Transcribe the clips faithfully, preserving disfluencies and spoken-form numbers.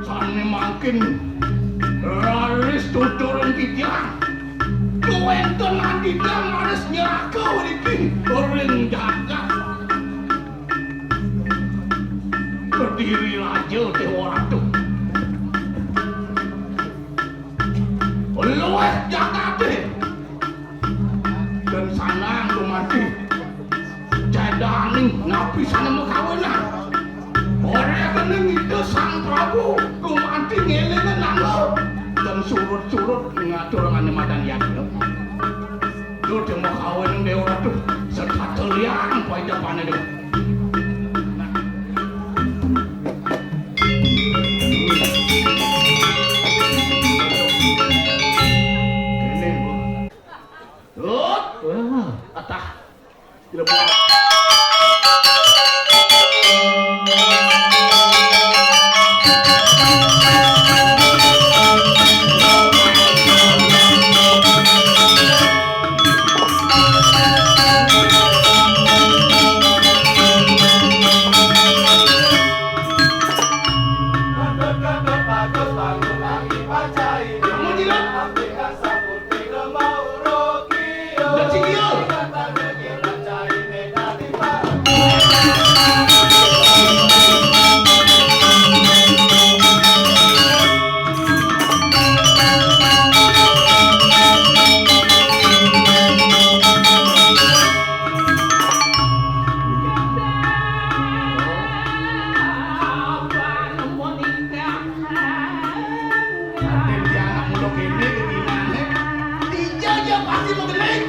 Sané mangkin raris tuturing titiang. Kawéntenan titiang raris nyaka widi ring jagat. Kediri Raja Déwa Ratu. Luwih jagaté. Dan sanang gumanti. Jadaning napi sané makawinang. Ora kening Ida Sang Prabu gumanti ngélingang nanggo. Dan surut-surut ngaturang ané madan yadnya. Duh, makawin Déwa Ratu. Setata liang paida pané, Déwa. Wah, atah. Gila buat. Até dia anak muda kéné, kéné. Dija ja pasti mageling.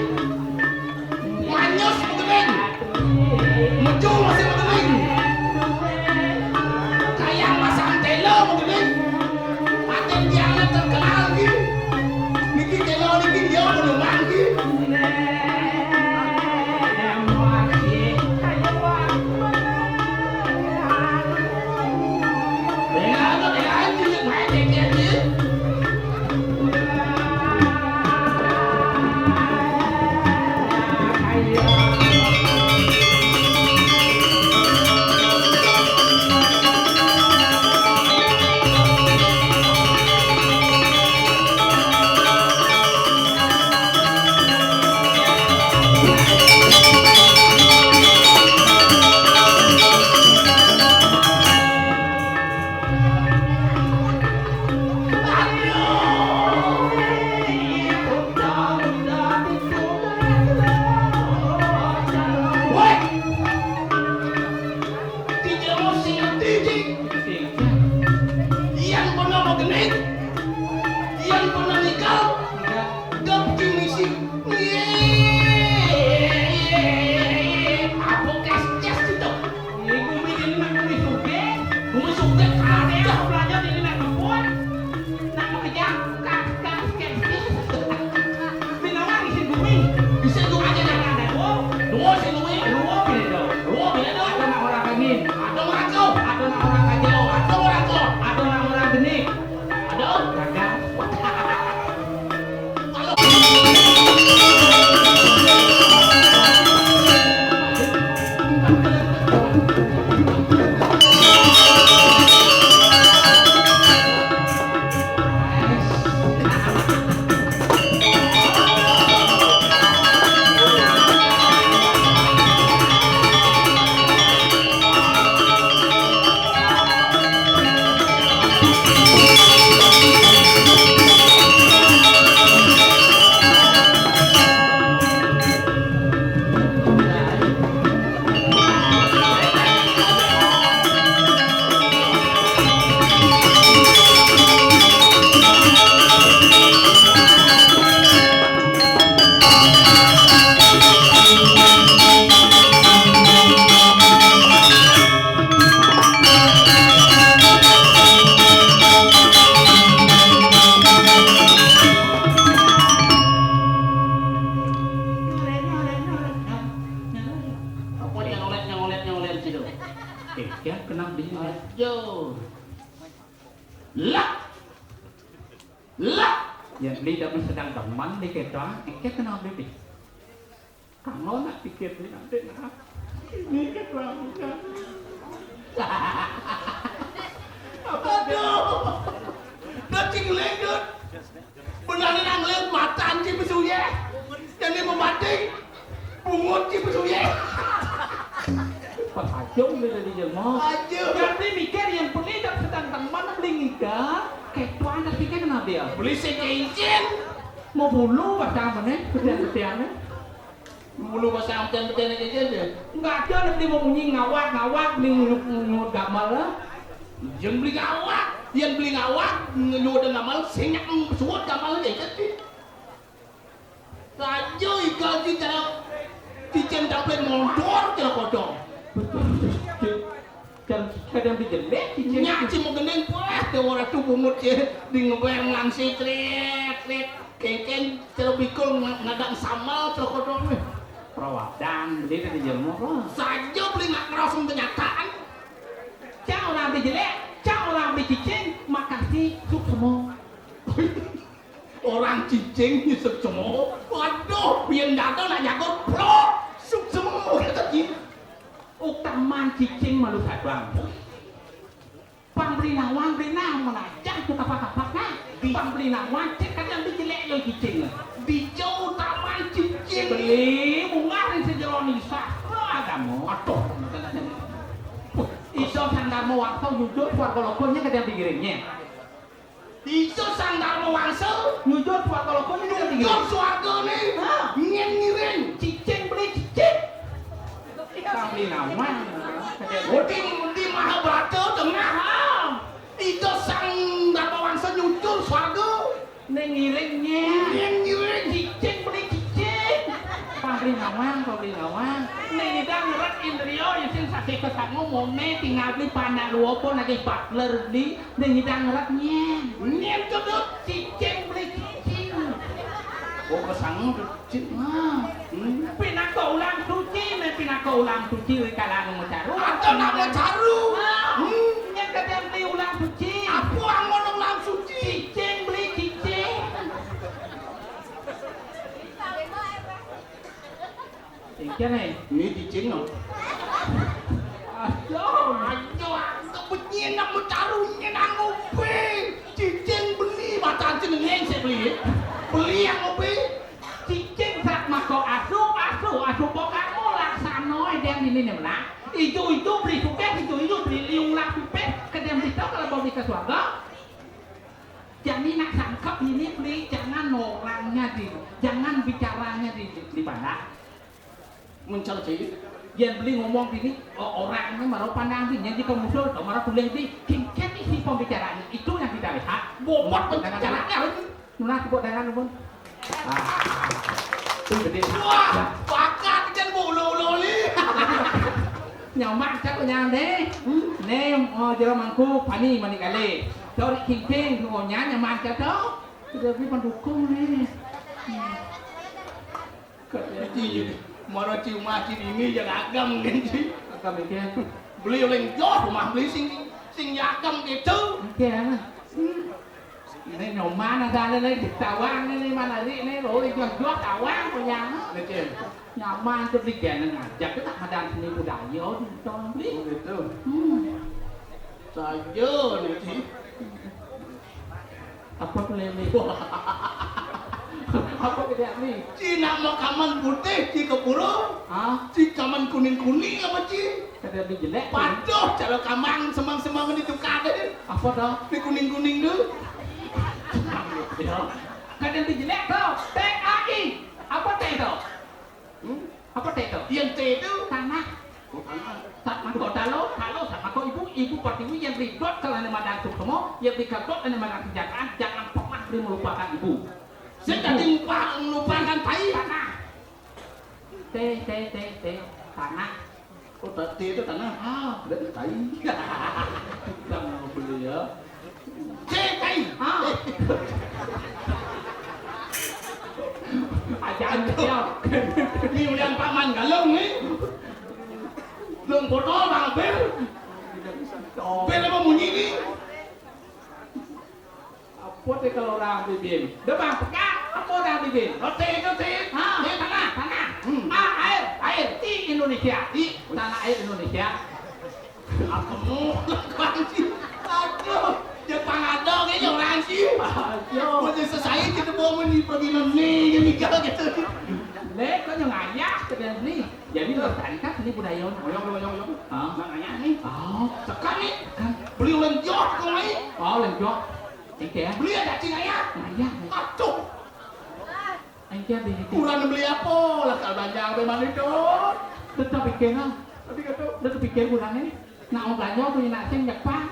Manyus mageling. Mejung masih mageling. Kayang masang téla mageling. Até dia anak terkenal lagi. Niki téla niki dia penumpang lagi. Yan pernah magening, yan pernah nikal, gap misi. Apa kes-kes itu? Ini bumi ini nak bumi sugih, bumi sugih, ada belajar ini nak kebun, nak mengejar, kas, kas, kes, kes. Binawa isin gumi. Isin gumi aja deh. Ada dua. Dua isin gumi. Dua pilih dong. Dua pilih dong. Ada nak orang kagin. Ada orang kau. Ada nak orang kajau. Ada orang kau. Ada nak orang geni. Ada gagal. Kén kena beli. Aduh. Lah. Lah. Ya, beli dah sedang demen di kita. Kén kena beli. Kamu nak pikir ni nanti nak. Ini kan rambutnya. Aduh. Dah cing lengket. Benar nang lengket mata anjing pesuye. Jadi memati. Bungut cing pesuye. Pas ajung dia tadi jelma. Aja. Jadi mikir yang beli dah sedang teman beli ngiga. Kayak tuan dah pikir kenapa dia? Beli si cincin. Mau bulu pasang mana? Ketian-ketian. Mulu pasang ten-ten aja dia. Enggak ada, nanti mau bunyi ngawak, ngawak, beli ngut, ngut gamal lah. Yang beli ngawak, yang beli ngawak, ngut gamal, senyap suut gamal aja jadi. Raja igal di cara cicing dapat mondor cara kodong. Kan kadang dijelek, cicing. Nyak cing mau gendeng, wah, dia orang tu bungut je, di ngebeng langsir, tret, tret. Kengkeng, cara bikul, ng-, ngadang samal, cara kodong ni. Perawadan, beli dari jelma, apa? Saja beli nak ngerasa kenyataan. Cang orang beli jelek, cang orang beli cicing, makasih, suksma. Orang cicing, suksma. Waduh, pian dada nak jago, plok, suksma, kata dia. Utaman cicing malu sadang. Pang beli nawang, beli nawang, melajah tu kapak-kapak nah. Di- Pang beli nawang, cek kadang beli jelek lo cicing. Di jauh taman cicing. Beli bunga di sejeroan isah. Lo agama. Aduh. Iso sang darma wangsa nyujur swarga loka nya kadang digiringnya. Iso sang darma wangsa nyujur swarga loka nya kadang digiring. Nyujur swarga ni. Ha. Nyen ngiring. Cicing beli cicing. Pang beli nawang. Oh, di, di Mahabharata tengah, ha. Ida sang Darmawangsa nyucul swarga. Ning ngiring nyen. Ning ngiring. Cicing beli cicing. Pang beli nawang, pang beli nawang. Ning ida ngeret indria, ya sing sakit kesangu, mone tinggal beli panak luwa pun lagi butler beli. Ning ida ngeret nyen. Nyen kedut. Cicing beli cicing. Oh, kesangu. Cik, ha. Hmm. Pinaka ulam suci, meh pinaka ulam suci ri kala anu macaru. Ada nak macaru. Ha. Hmm. Nya kadang beli ulam suci. Apa angon ulam suci? Cicing beli cicing. Cicing, eh. Ini cicing, no. Aduh. Aduh, aku benyi nak macaru, nyen nak ngopi. Cicing beli, mata cicing nyen saya beli. Beli yang ngopi. Cicing sat mako asu, asu, asu pokamu laksana deng dini ne menang. Ijo-ijo beli sukeh, ijo-ijo beli liung lah pipis, kedem sito kalau beli ke swarga. Jani nak sangkep ini beli, jangan orangnya di, jangan bicaranya di, di, di mana. Mencari. Yang beli ngomong bini, o-, orang ini marah pandang bini, yang jika musuh, atau marah tulis bini, kengken isi pembicaraan itu yang kita lihat. Bobot pembicaraannya. Nuna sebut dengan pun. Ah. Itu gede. Wah, bakat kan bulu-bulu ni. Nyaman cak punya ni. Hmm? Ni, oh, jero mangku, pani mani kali. Sorry, kingking, oh, nyaman cak tu. Sudah beli pendukung ni. Hmm. Katanya, "Ci, mara ci umah ci dini ya agam ngen ci." Agam iki. Beli oleh joh rumah beli sing, sing ya agam gitu. Iki ya. Hmm. Ini nyoman ada ada lagi tawang ini mana hari ini lo joh joh tawang punya. Niki. Nyaman tu beli kena ngajak tu tak ada seni budaya tu beli. Oh gitu. Hmm. Saja niki. Apa tu lele? Apa kedek ni? Ci nak makaman putih, ci kepuro. Ha? Ci kaman kuning-kuning apa ci? Kada lebih jelek. Paduh, cara kamang semang-semang ni tukar deh. Apa dah? Ni kuning-kuning tu. Ya. Kada lebih jelek tu. T A I. Apa T tu? Hmm? Apa T itu? Yang T itu tanah. Oh, tanah. Sat mangko talo, talo sat mangko ibu, ibu pertiwi yang ridot kalau ada madang suksma, yang dikagok ada madang senjataan, jangan pernah beli melupakan ibu. Saya tadi lupa melupakan tai. Tanah. T, T, T, T, tanah. Oh, ta-, T itu tanah. Ah. Berarti tai. Jangan beli ya. Cek, tai. Ah. Ajaan dia. Ni ulian paman galung ni. Belum botol bang Bil. Bel emang munyi ni. Apa teh kalau orang bibin? Dah bang, pekat. Apa orang bibin? Roti, roti. Ha, eh, tanah, tanah. Hmm. Ah, air, air. Di Indonesia. Di tanah air Indonesia. Apa mu? Aduh, Jepang ada ke orang sih? Aduh. Macam sesai kita bawa ni pergi ni, ni, ni, gitu. Lek, kau jangan ayah, kata ni. Jadi lestarikan seni budaya. Oyong, oyong, oyong. Ha? Nak ayah ni. Oh. Sekarang ni. Kan. Beli lenjok kau ni. Oh, lenjok. Engke ya? Beli ada cing ayah. Ayah. Aduh. Engke beli. Kurang beli apa? Lah kalau belanja apa mana tu? Tetap pikir lah. Tapi kata. Tetap pikir kurang ni. Nak mau belanja tu nak sing Jepang.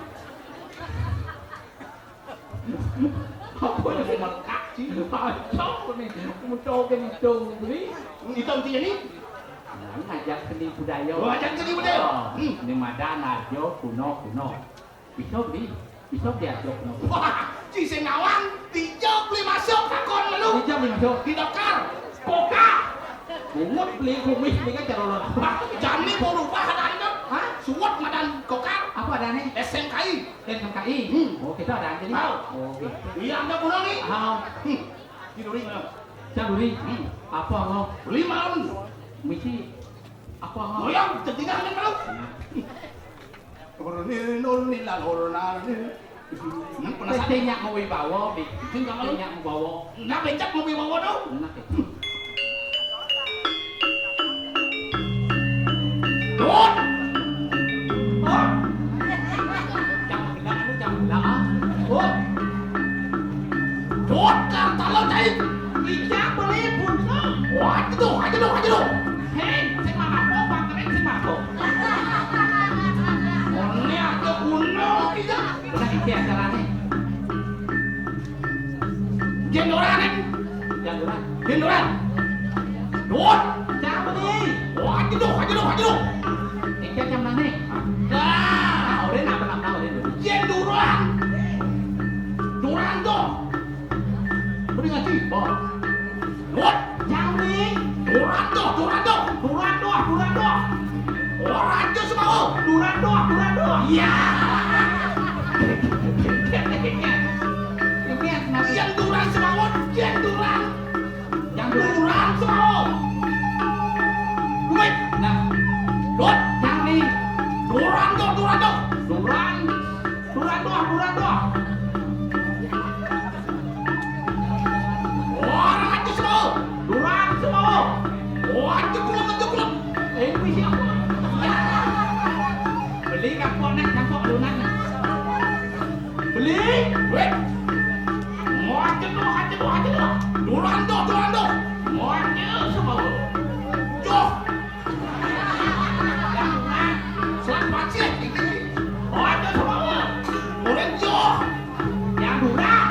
Apa yang mau melekak sih? Kacau ni. Muncul ke muncul beli. Hitam dia ni. Nah, ngajak seni budaya. Oh, ajak seni budaya. Oh, hmm. Ni madan aja kuno-kuno. Bisa beli, bisa diajak kuno. Wah, ci sing nawang, dijak beli masuk, takon lu. Dijak beli masuk. Didaftar. Koka. Bungut beli kumis, beli kan cara orang. Jani mau lupa ada itu. Hah? Suwet madan koka. Apa ada ni? S M K I. S M K I. Hmm. Oh, kita ada aja ni. Tahu. Oh, gitu. Iya, ada pulang ni. Ah. Hmm. Tidur ni. Tidur ni. Hmm. Apa mau? Beli malam. Misi. Apa mau? Oh, ya, tertinggal kan kalau. Orang ni, orang ni lah, orang ni. Hmm, penasaran. Teh nyak mau bawa, Bi. Teh nyak mau bawa. Nak becak mau bawa tu. Nak. Dot. Oh. Jam gelak, anu jam gelak, ah. Oh. Dot, kar talo cai. Ijak beli pun. Wah, itu, aja dong, aja dong. Hei, sing mangapok, Bang Kering sing mangapok. Ini ada gunung kita. Udah iki acarane. Jendoran, eh. Jendoran. Jendoran. Dot. Siapa nih? Oh, aja dong, aja dong, aja dong. Iki jam nane. Dah. Ora napa-napa ora. Jendoran. Duran tuh. Udah ngaji, Bang. Wah, jauh nih. Duran tuh, duran tuh. Duran tuh, duran tuh. Orang aja semua. Duran tuh, duran tuh. Iya. Yang duran semua, yang duran. Yang duran semua. Duit. Nah. Dot. Yang nih. Duran tuh, duran tuh. Duran. Duran tuh, duran tuh. Wah, ratus lo. Dua ratus lo. Wah, cukup, cukup. Eh, ini siapa? Beli kapok nek kapok lunan. Beli. Weh. Mau aja tuh, aja tuh, aja tuh. Dua ratus, dua ratus. Mau aja semua. Joh. Selamat sih. Oh, ada semua. Orang joh. Yang murah.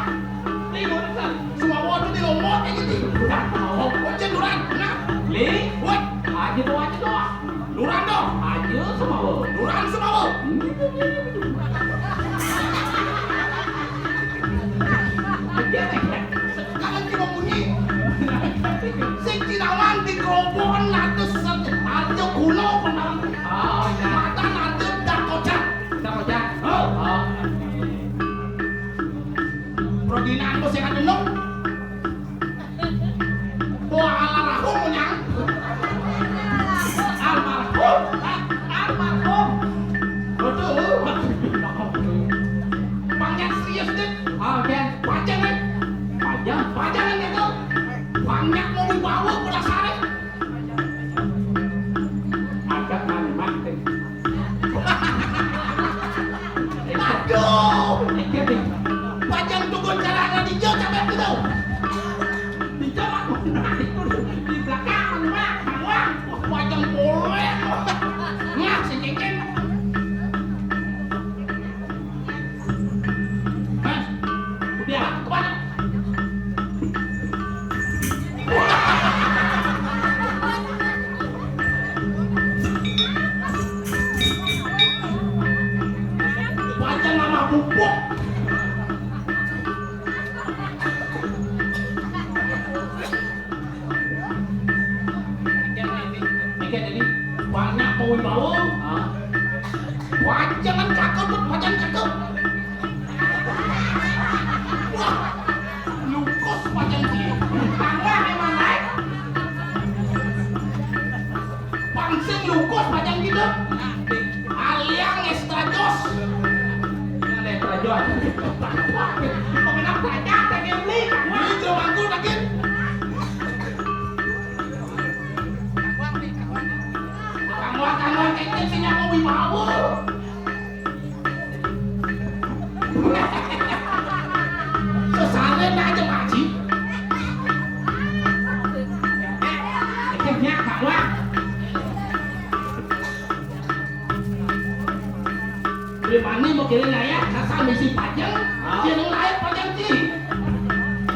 Ini murah. Semua itu di Lombok kayak gitu. Udah mau. Ojek duran. Nah. Beli. Buat. Aja tuh, aja tuh. Duran dong. Aja semua. Duran semua. Sekarang cuma bunyi. Sing Cinawan di Grobon atus aja kuno penang. Oh, iya. Mata nanti dak kocak. Dak kocak. Oh. Oh. Proginan bos yang ada nong. Wah, almarhum punya. Almarhum, ah, almarhum. Betul. Banyak serius deh. Oke. Panjang deh. Panjang. Panjang deh tuh. Banyak mau dibawa penasaran. Agak mati. Aduh. Pajang tukun celana hijau capek gitu. Hijau aku. Di belakang, Mak. Wah, pajang boleh. Nah, si Cincin. Mas, udah, kemana? Baca nama pupuk. Iki jadi banyak mau bawa. Ah. Pajangan cakep, pajangan cakep. Wah, lukus pajangan dia. Tangga emang naik. Pangsing lukus pajangan gitu. Aliang extra jos. Extra jos. Pemenang pajangan, pengen beli. Beli jero mangkul lagi. Kamu, kamu, kecil sih nyapu wibawa. Sesaren aja, Pak Haji. Akhirnya kawan. Bagaimana mau kira ngayah, asal misi pajang, dia nang lain pajang sih.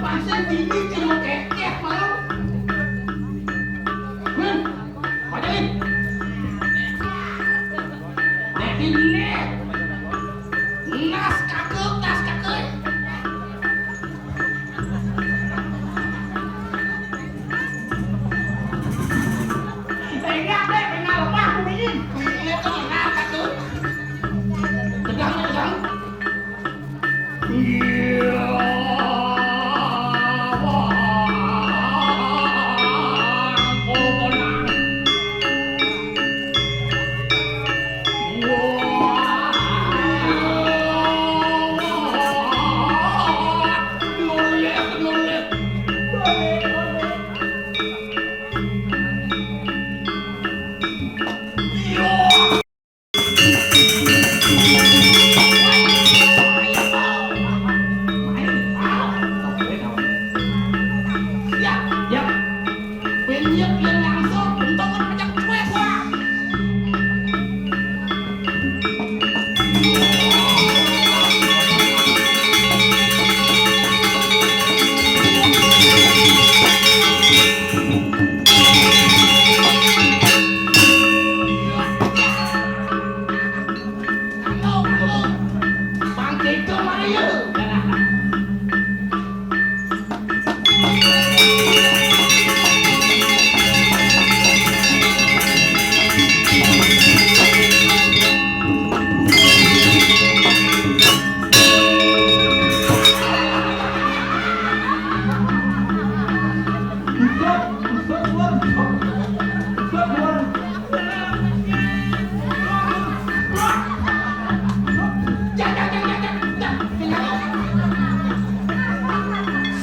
Pasal dini cuma kekeh malu. Hmm. Aja nih. Nek ini. Nas kakek, nas kakek. Enggak deh, kenal apa aku ini? Ini tuh nas kakek. Tegang, tegang.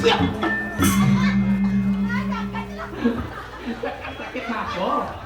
Siap. Sakit napa?